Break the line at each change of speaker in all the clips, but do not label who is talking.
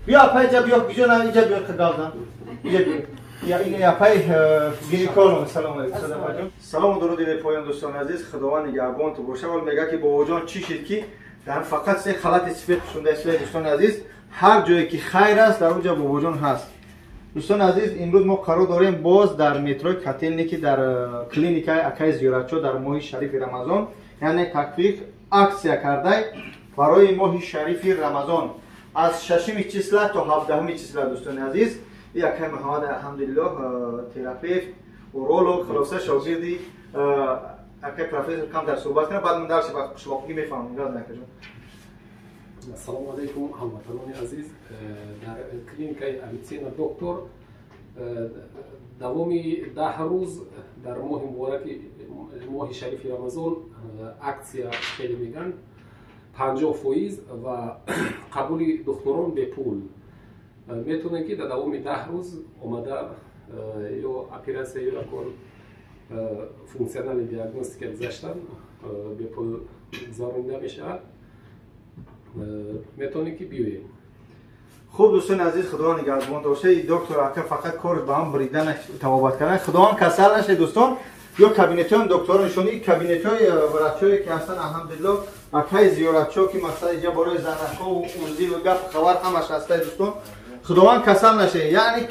Биё апа, иҷа биё, биҷо на, иҷа биё, қигалдан. Иҷа биё. Я ин апай гинеколог. Салом алейкум, садақаҷон. Салом, дуруди бепоён, дӯстони азиз, Худованд нигаҳбон ту боша. Вал мега ки бобоҷон чӣ шид ки дар фақат се халати сифед пӯшонда истода. Дӯстони азиз, ҳар ҷое ки хайр аст, дар он ҷо бобоҷон ҳаст. Дӯстони азиз, имрӯз мо қарор дорем боз дар метрои Котелники, дар клиникаи акаи Зиёратчо, дар моҳи шарифи Рамазон, яъне тахфиф акция кардай барои моҳи шарифи Рамазон аз шашуми числа то 17-уми числа. Дӯстони азиз, и акаи Муҳаммад, алҳамдулиллоҳ, терапевт, уролог, хулоса шогирди акаи профессор, камтар суҳбат кунам, баъд ман дарси қишлоқигӣ мефаҳмам. Газ накажам.
Ассалому алайкум, ҳамватанони азиз. Дар клиникаи Авицена доктор давоми 10 рӯз дар моҳи мубораки, моҳи шарифи Рамазон акция хеле меган 50% ва қабули духтурон бепул. Метавонед ки дар давоми 10 рӯз омада ё оператсия, ё ягон функциональный диагностика гузаштан бепул гузаронида мешавад. Метавонед ки биёед.
Хуб, дӯстони азиз, Худованд нигаҳбон дошта. Доктор ака фақат кор ба ҳам бридан, табобат кардан. Худованд касал нашед, дӯстон. Ё кабинетҳои докторо нишони, кабинетҳои врачое ки ҳастанд, алҳамдулилло, акаи Зиёратчо ки мақсад иҷа барои занакҳо УЗИ ва гап хабар ҳамаш ҳастай. Дӯстон, Худованд касал нашед, яъне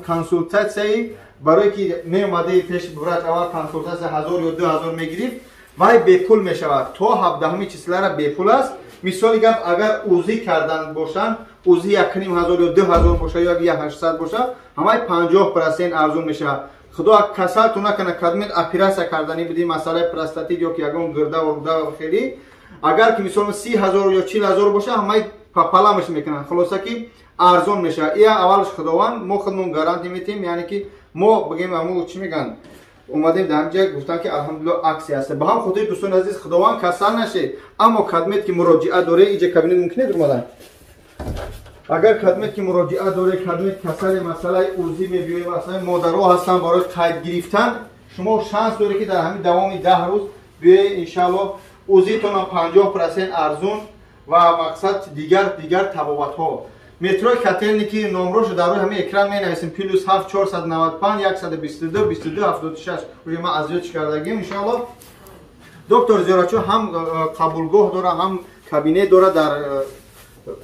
консултатсияи барое ки меомадаи пеш врач, аввал консултатсия 1000 ё 2000 мегирифт, вай бепул мешавад. То 17-уми числара бепул аст. Мисоли гап, агар УЗИ кардан бошанд, УЗИ 1500 ё 2000 боша ё 1800 боша, ҳамаи 50% арзон мешавад. Худо касалту накана, кадмет оператсия кардани биди, масъалаи простатит ё ки ягон гирда руда хеле, агар ки мисол 30 000 ё 40 000 боша, ҳамаи пополам аш мекунанд. Хулоса ки арзон мешавад. Ия аввалш Худованд, мо худмон гарантия метиҳем, яъне ки мо бигем, аму чӣ мегӯянд, омадем дар ҳамҷа, гуфтам ки алҳамдулилло, акция аст. Ба ҳам хотири, дӯстони азиз, Худованд касал нашед, аммо кадмет ки муроҷиат доре, иҷа кабинет мумкин омадан. Агар кадмет ки муроҷиат доре, кадмет касали, масъалаи УЗИ мебиёем, масъалаи модаро ҳастанд барои қайд гирифтан, шумо шанс доред ки дар ҳамин давоми 10 рӯз биёед, иншаалло, УЗИтонам 50% арзун ва мақсад дигар дигар табобатҳо. Метрои Котелники, номрошо дар рӯи ҳамин экран менависем: +7 495 122 22 76. Уже ман аз ёд чӣ кардагим. Иншоалло, доктор Зиёратчо ҳам қабулгоҳ дора, ҳам кабинет дора дар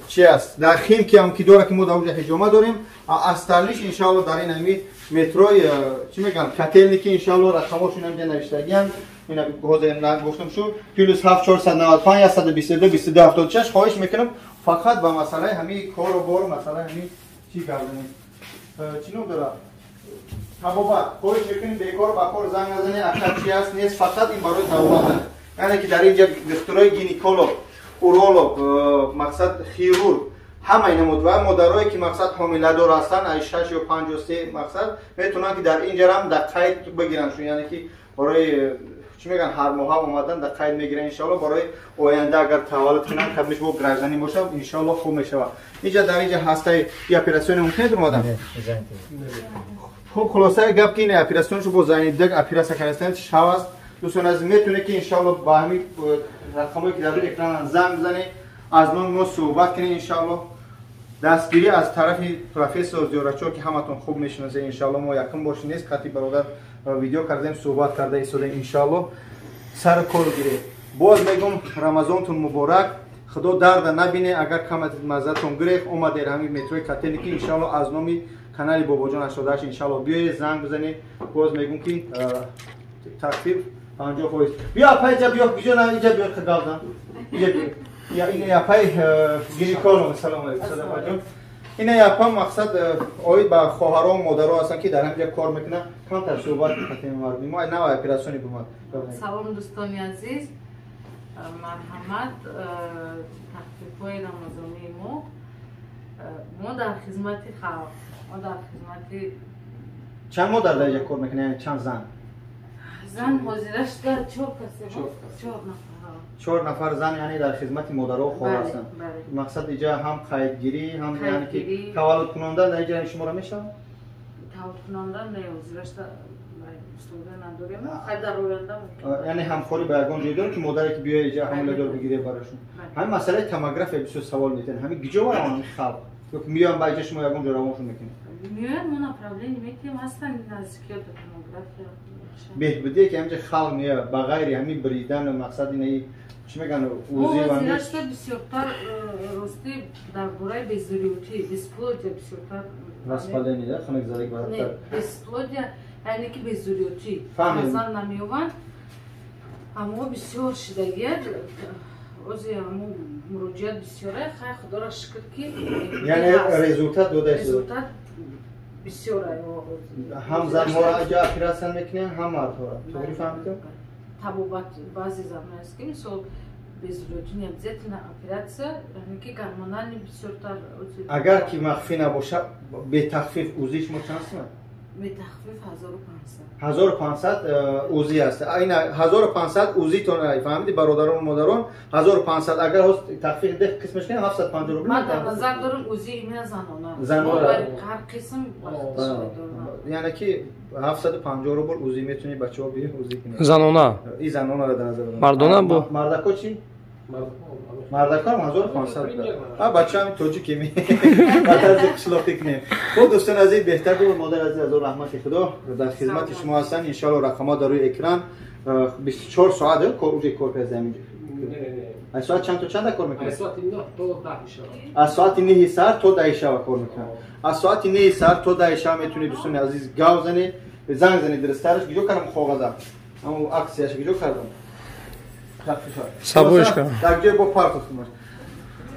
чи аст, дар Химки ҳам ки дора, ки мо дар уҷа ҳиҷома дорем. Астарлиш, иншоалло, дар ин ҳами метрои чӣ мегӯям, Котелники, иншоалло, рақамошон ҳамҷа навиштагиам. Ина ҳозир гуфтам шу: +7 495 122 22 76. Хоҳиш мекунам, фақат ба масъалаи ҳамин кору бору, масъалаи ҳамин чӣ гардонем, чӣ ном дора, табобат. Хоҳиш мекунем, бекор ба кор занг назанед, ака чи аст, нест, фақат ин барои табобат, яъне ки дар инҷа духтурои гинеколог, уролог, мақсад хирург, ҳамаи намуд ва модарое ки мақсад ҳомиладор ҳастанд, ай шаш ё панҷ ё се, мақсад метавонанд ки дар инҷарам дар қайд бигиранд шун, яъне ки барои чӣ мегӯянд, ҳар моҳа омадан дар қайд мегиранд. Иншоалло, барои оянда агар таваллуд кунанд, кадмиш бо гражданин бошад, иншоалло, хуб мешавад. Инҷа дар инҷа ҳастаи и оператсиони мумкин омадан. Хуб, хулосаи гап ки ин оператсионшо бо Зайниддаг оператсия кардастан шав аст. Дӯстон азиз, метавонед ки иншоалло ба ҳамин рақамое ки дар рӯи экран занг бизанед, аз номи мо суҳбат кунед. Иншоалло, дастгирӣ аз тарафи профессор Зиёратчо, ки ҳаматон хуб мешиносед. Иншоалло, мо якум боши нест, қати бародар видео кардем, суҳбат карда истодаем. Иншоалло, сари кор гиред. Боз мегум, Рамазонтон муборак, Худо дарда набине. Агар камат маззатон гирех, омадер ҳамин метрои Котелники, иншоалло, аз номи канали Бобоҷон 88, иншоалло, биёед, занг бизанед. Боз мегум ки тахфиф 50%. Биё апа, иҷа биё, биҷо на, иҷа биё, қигалдан. Иҷа биё. Я ин апай гинеколог. Салом алейкум, садақаҷон. Ина апа мақсад оид ба хоҳарон, модаро ҳастанд ки дар ҳаминҷа кор мекунанд, камтар суҳбат кунем. Мардуми мо нав оператсиони бумад.
Салом, дӯстони азиз, марҳамат, тахфифҳои рамазонии мо. Мо дар хизмати халқ, мо дар хизмати
Чанд модар дар инҷа кор мекунад, чанд зан?
Зан ҳозира шуда чор касе, чор нафар.
Чор нафар зан, яъне дар хизмати модаро, хоҳар ҳастанд. Мақсад иҷа ҳам қайдгирӣ, ҳам яъне ки таваллудкунонда дар иҷа шумора мешавад?
Таваллудкунонда не, ҳозирашта истода надорем, хай дар оянда.
Яъне ҳамкорӣ ба ягон ҷой дорем ки модаре ки биёя иҷа, ҳомиладор бигире барашон? Ҳамин масъалаи томография бисёр савол метиҳанд, ҳамин гиҷо бараванд халқ? Миён ба иҷа шумо ягон ҷо равоншон мекунед?
Миёяд, мо направление метиҳем, ҳастанд наздикиё до томография.
Беҳбудие ки ҳамҷа халқ меояд, ба ғайри ҳамин бридан мақсад инаи чӣ мегӯянд, УЗИ ва
ҳозирашта бисёртар ростӣ дар бораи безурётӣ, бесплодия бисёртар.
Воспаление, да, хунукзадагӣ.
Не, бесплодия, яъне ки безурётӣ, фарзанд намеёбанд. Аммо бисёр шидагият ози ҳамо муроҷиат бисёре. Хай, худоро шукр, ки
яъне результат дода.
Результат бисёре.
Ҳам занҳоро аҷа оператсия мекунем, ҳам мардҳоро, тоғри фаҳмидам?
Табобат баъзе занҳо аст, ки мисол безурётӣ не обязательно оператсия, яъне ки гормональный бисёртар.
Агар ки махфӣ набошад, бетахфиф УЗИ шумо чанд сумад?
Бетахфиф 1500.
1500 УЗИ аст. Ина 1500 УЗИтон, фаҳмиди, бародарону модарон, 1500. Агар ҳоз тахфиф дех қисмаш кунем, 750 рубл.
Ман дар назар дорам УЗИ именно занона.
Занона.
Ҳар қисм.
Яъне ки 750 рубл УЗИ метавонед, бачаҳо, биёед УЗИ кунед.
Занона.
И занонара дар назар дорам.
Мардона бу?
Мардако чӣ? Мардакам 1500. А бачаам тоҷикеми, ба тарзи қишлоқӣ кунем. Хуб, дӯстони азиз, беҳтар буд. Модар азиз, азор раҳмати худо, дар хизмати шумо ҳастанд, иншоалло. Рақамҳо дар рӯи экран. 24 соат кор уҷе кор кард заминҷа? Аз соат чанд то чанда кор мекунад? Аз соати 9 саҳар то 10 шаба кор мекунад. Аз соати 9 саҳар то 10 шаба метавонед, дӯстони азиз, гав занед, занг занед. Дурусттараш киҷо кардам коғаза, ҳамон аксияш киҷо кардам?
Сабоишка.
Дар ҷои бо партофтумаш.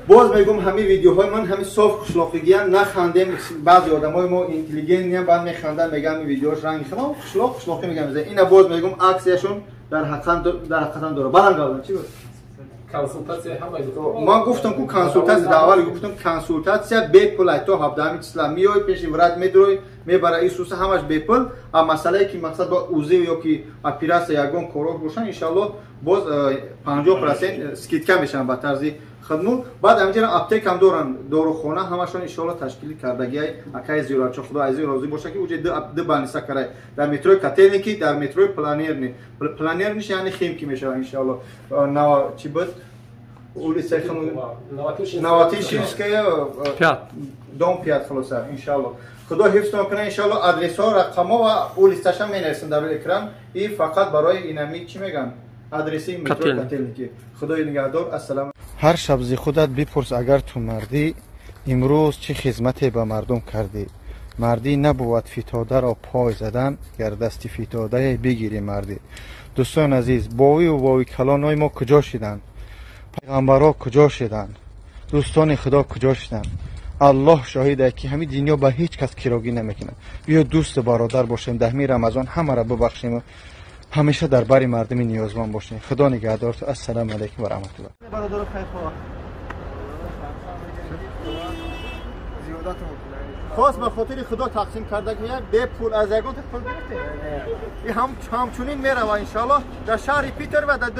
Боз мегӯм, ҳамин видеоҳои ман ҳамин соф қишлоқигиян, нахандем. Баъзе одамои мо интеллигентниям, баъд механданд, мегӯям ин видеош ранги хама қишлоқ қишлоқӣ мегӯям. Ина боз мегӯм, аксияшон дар ҳақиқатан дора. Баланд гавзан, чӣ буд?
Консултатсия ҳамаи.
Ман гуфтам ку, консултатсия дар аввал гуфтам, консултатсия бепул ай то 17 числа. Миёй пеши врач, медурой, мебара Исуса, ҳамаш бепул. А масъалае ки мақсад бо УЗИ ё ки оператсия ягон корҳо бошанд, иншаллоҳ, боз 50% скидка мешаванд ба тарзи хидму. Баъд ҳаминҷа аптекам доранд, дорухона, ҳамашон иншоалло ташкил кардагиай акаи Зиёратчо, худо азиз розӣ боша, ки уҷа ду больница карай, дар метрои Котельники, дар метрои Планерный. Планерныйш яъне Химки мешавад, иншоалло. Нава чӣ буд улица? Новотишинская, дом 5. Хулоса, иншоалло, худо ҳифзтон кунад, иншоалло. Адресҳо, рақамҳо ва улицаша менависам дар рӯи экран. И фақат барои инами чӣ мегӯянд, адреси метрои Котельники. Худои нигаҳдор, ассалом. Ҳар шаб зи худат бипурс, агар ту мардӣ, имрӯз чӣ хизмате ба мардум кардӣ? Мардӣ набувад фитодаро пой задан, гар дасти фитодае бигирӣ мардӣ. Дӯстони азиз, бовиву бови калонои мо куҷо шиданд? Пайғамбарҳо куҷо шиданд? Дӯстони худо куҷо шиданд? Аллоҳ шоҳиде, ки ҳамин дунё ба ҳеҷ кас кирогӣ намекунад. Биё дӯсту бародар бошем, даҳми Рамазон ҳамаро бубахшем, ҳамеша дар бари мардуми ниёзманд бошем. Худо нигаҳдор. Ассалому алайкум ва раҳматуллоҳ. Бародаро, хайрхоҳ хос ба хотири худо тақсим карда, ки бепул, аз ягон пул гирифте, ҳамчунин мерава, иншоаллоҳ, дар шаҳри Питер ва дар